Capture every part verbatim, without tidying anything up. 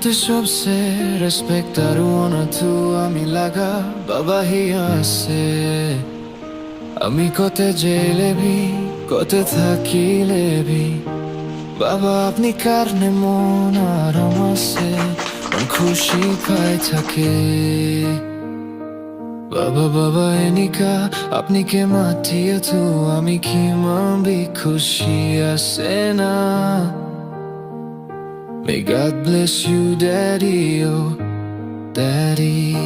Te sobse respect aru honor tu ami laga baba hi ase. Ami kote jele bi, kote thakile bi, baba apni karne mon aram ase, mon khushi pai thake. Baba, baba, enika apni ke mati tu ami kiman bi khushi ase na. May God bless you, Daddy, oh, Daddy.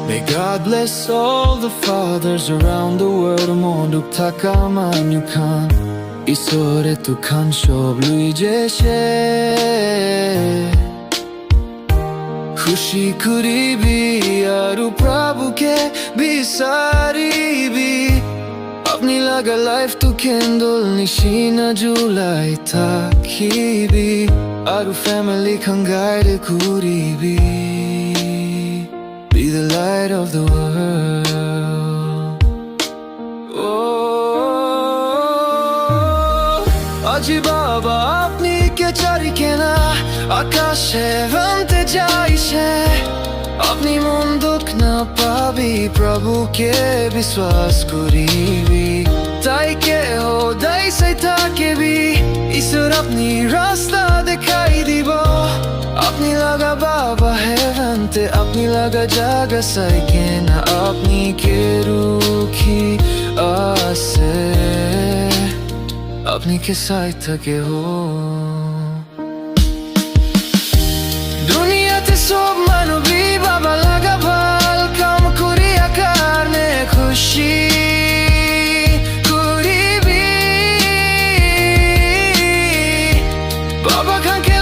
May God bless all the fathers around the world. Monduk takam anyukan isore tu kan shob lui jeshe. Khushi kuribi aru Prabhu ke bisaribi. Apni laga life tu candle nishina julai thakibi. Aru family khan guide kuribi. Be the light of the world. Oh, aji baba apni ke chari kena akash heaven te jaise. Apni mon dukh na pabi, Prabhu ke biswas kuribi. Tai ke hodai sai thakibi, Isor apni rasta dekhai dibo. Apni laga baba heaven te, apni laga jaga sai kena apni ke rukhi ase. Apni ke sai thake ho. Duniya te sob manu bi baba laga bhal kam kuriya karne khushi kuribi. Baba khan ke